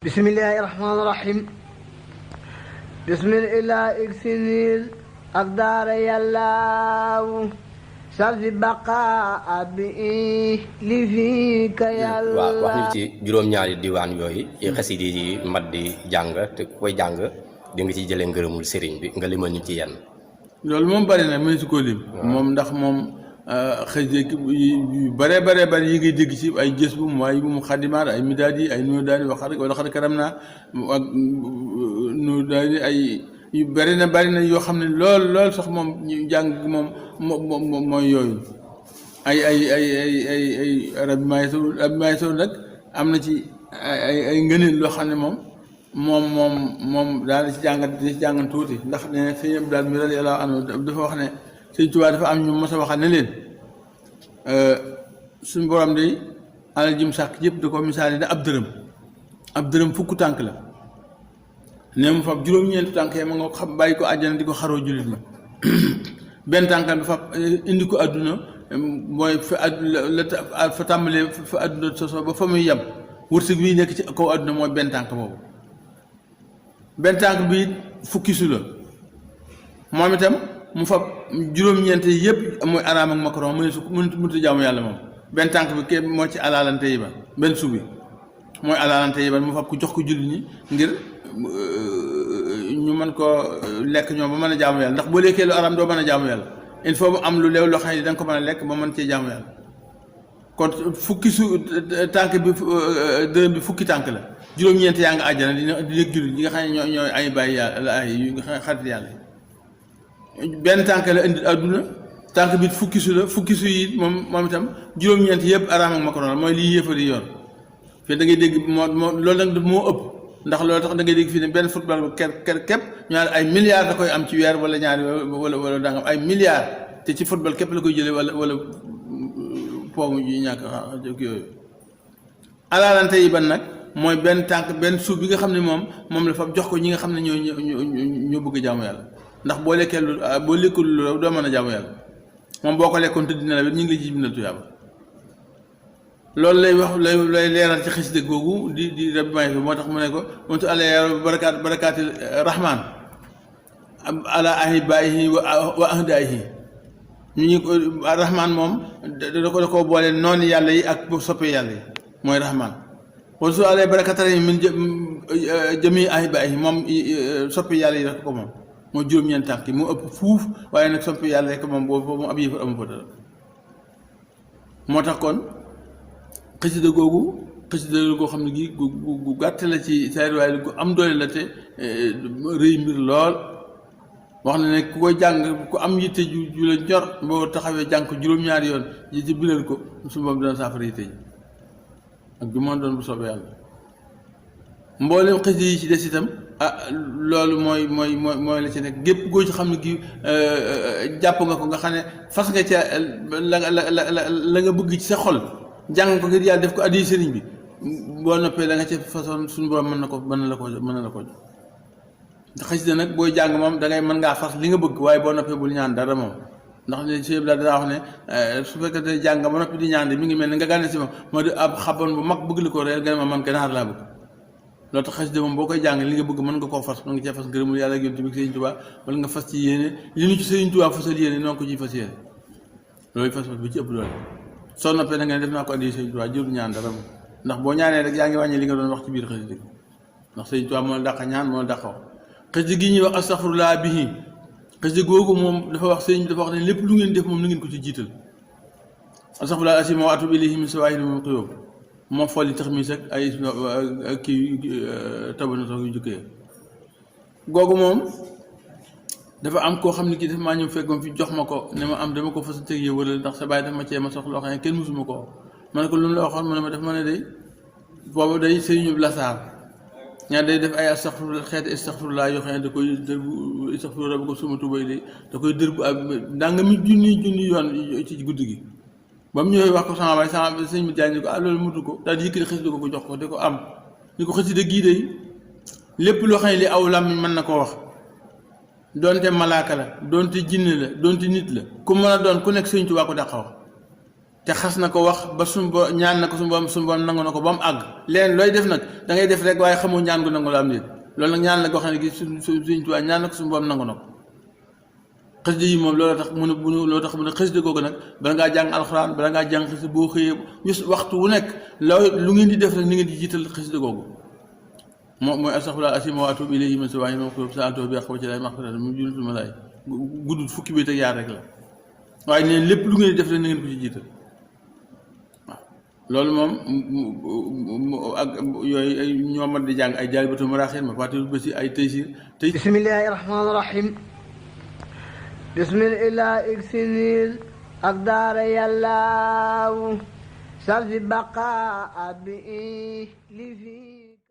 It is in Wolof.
بسم الله الرحمن الرحيم بسم الله اكسنيل أقدار يلاو سرد بقاء بإيه لفيك يلاو wax ñu ci juróom-ñaari diwaan yooyu yi xasida yi mat di jàng te ku koy jàng di nga ci jëlee ngërëmul sëriñ bi nga limal ñu ci yenn loolu moom bari na mënees ko lim moom ndax moom xëy yu bare yi ngay dégg ci ay jës bu mooy bu mu xadimaat ay midaad yi ay noo daani wala xar karam naa ak noo daani ay yu bari na yoo xam ne lool sax moom ñu jàng moom mooy yooyu ay arabi maay sow nag am na ci ay ngëneel loo xam ne moom daal di ci jàngat tuuti ndax ne sëñ Abdou daal mi radiyallaahu anhu dafa wax ne sëñ Tuubaa dafa am ñu mos a waxal ne leen suñu borom de alal jim sàkk yëpp da ko misaal ne ab dërëm fukk tànk la ne mu fab juróom-ñeenti tànk yi ma nga xam bàyyi ko àjjana di ko xaroo jullit ma benn tànkam bi fab indi ko àdduna mooy fa tàmbalee fa àdduna sosoo ba fa muy yem wërsëg bii nekk ci kaw àdduna mooy benn tànk boobu benn tànk bi fukki su la moom itam mu fab juróom-ñeent yëpp mooy araam ak makaron mënut a jaamu yàlla moom benn tànk bi képp moo ci alaalante yi ba benn subi mooy alaalante yi ba mu fab ko jox ko jullit ñi ngir ñu mën koo lekk ñoom ba mën a jaamu yàlla ndax boo lekkee lu araam doo mën a jaamu yàlla il faut mu am lu leew loo xam ne da nga ko mën a lekk ba mën cee jaamu yàlla kon fukki tànk bi dërëm bi fukki tànk la juróom-ñeent yaa nga àjjana di nekk jullit ñi nga xam ne ñooy ay bàyyi yàlla ay yu nga xam ne xarit yàlla benn tànk la indi àdduna tànk bi fukki su yi moom itam juróom-ñeent yëpp araam ak makaron mooy lii yëfari yoon fii da ngay dégg moo loolu nag moo ëpp ndax loolu tax da ngay dégg fii ne benn football bu képp ñaar ay milliards da koy am ci weer wala ñaari wala dangam ay milliards te ci football képp la koy jëlee wala poomu yu ñàkk yooyu alaalante yi ban nag mooy benn tànk benn suuf bi nga xam ne moom la fa jox ko ñi nga xam ne ñoo bëgg a jaamu yàlla ndax boo lekkul lu doo mën a jaamu yàlla moom boo ko lekkoon tëdd na la ñu ngi la ci bindal tuyaaba loolu lay wax lay leeral ci xasida googu di rabbi may fi moo tax mu ne ko montu ala ya barakaati rahman ala ahibaihi wa ahdaihi ñu ko rahman moom da ko boole noonu yàlla yi ak soppe yàlla yi mooy rahman wala su ala barakaati min jami ahibaihi moom soppe yàlla yi rek ko moom moo juróom-ñeent tànk yi moo ëpp fuuf waaye nag soppe yàlla rek moom boobu moom ab yëfar amu fa dara moo tax kon xasida googu goo xam ne gi gu gàtt la ci saayir waaye gu am doole la te rëy mbir lool wax na ne ku koy jàng ku am yitte ju la ñor boo taxawee jàng ko juróom-ñaari yoon yi ci bilal ko su boobu dana saafara yitte ji ak ju mën doon bu soobee yàlla mboolem xasida yi ci des itam loolu mooy la ci nekk gépp goo ci xam ne gi jàpp nga ko nga xam ne fas nga ca la nga bëgg ci sa xol jàng ko ngir yàlla def ko addi sëriñ bi boo noppee da nga ca façon suñu borom mën na la ko jox xasida nag booy jàng moom da ngay mën ngaa fas li nga bëgg waaye boo noppee bul ñaan dara moom ndax ne sëñ bi daa wax ne su fekkee ne jàng ba noppi di ñaan de mi ngi mel ne nga gànne si ma moo di ab xaboon bu mag bëgg li ko reer nga ne ma man ganaar laa bëgg loolu tax xasida moom boo koy jàng li nga bëgg mën nga koo fas mën nga cee fas ngërëmul yàlla ak yonent bi Sëriñ Tuubaa wala nga fas ci yéene li ñu ci Sëriñ Tuubaa fasal yéene noonu ko ciy fas yéene loolu fas bi ci ëpp doole soo noppee da nga ne def naa ko andi Sëriñ Tuubaa jëru ñaan dara moom ndax boo ñaanee rek yaa ngi wàññi li nga doon wax ci biir xasida gi ndax Sëriñ Tuubaa moo la dàq ñaan moo la dàq wax xasida gi ñuy wax astaxfirullah bihi xasida googu moom dafa wax sëriñ bi dafa wax ne lépp lu ngeen def moom na ngeen ko ci jiital astaxfirullah asi moo atubu ilayhi min sawaahiri moom xuyóob moom fool yi tax mi sax ay kii tabana sax yu jëkkee googu moom dafa am koo xam ne kii dafa maa ñëw fekk fi jox ma ko ne ma am dama ko fas teg yow wala ndax sa bàyyi dafa ma cee ma soxla loo xam ne kenn musuma ko ma ne ko lu mu la waxoon mu ne ma def ma ne day boobu day sëriñu lasaar ñaar day def ay astaxfirullah xeeti astaxfirullah yoo xam ne da koy dër bu astaxfirullah bu ko suma tubay de da koy dër bu ak danga mi junni yoon ci guddi gi ba mu ñëwee wax ko sama baay sëñ bi jaay ni ko loolu mutu ko daal di yëkkati xasida ko jox ko di ko am ni ko xasida gii de lépp loo xam ne li aw làmmiñ mën na koo wax doonte malaaka la doonte jinne la doonte nit la ku mën a doon ku nekk Sëñ Tuubaa ko dàqa wax te xas na ko wax ba ñaan na ko suñu borom nangu na ko ba mu àgg leen looy def nag da ngay def rek waaye xamoo ñaan gu nangu la am nit loolu nag ñaan la goo xam ne gi suñ tuwaa ñaan na ko suñu borom nangu na ko xasida yi moom loolu tax mu ne xasida googu nag bala ngaa jàng alxuraan bala ngaa jàng xasida boo xëyee waxtu wu nekk lu ngeen di def rek ni ngeen di jiital xasida googu mooy astaghfirullah asim wa atubu ilayhi min sawaa'in ma ko sa anto bi xaw ci lay maxfirata mu jullitu ma lay guddul fukki bi te yaar rek la waaye neen lépp lu ngeen di def rek na ngeen ko ci jiital waaw loolu moom ak yooyu ñoo mat di jàng ay jaalibatu maraaxib ma fàttali ba si ay taysir bismillahi rahmaani rahim bismillah iksinil ak daara yàllaaw sal si baqa abi li fi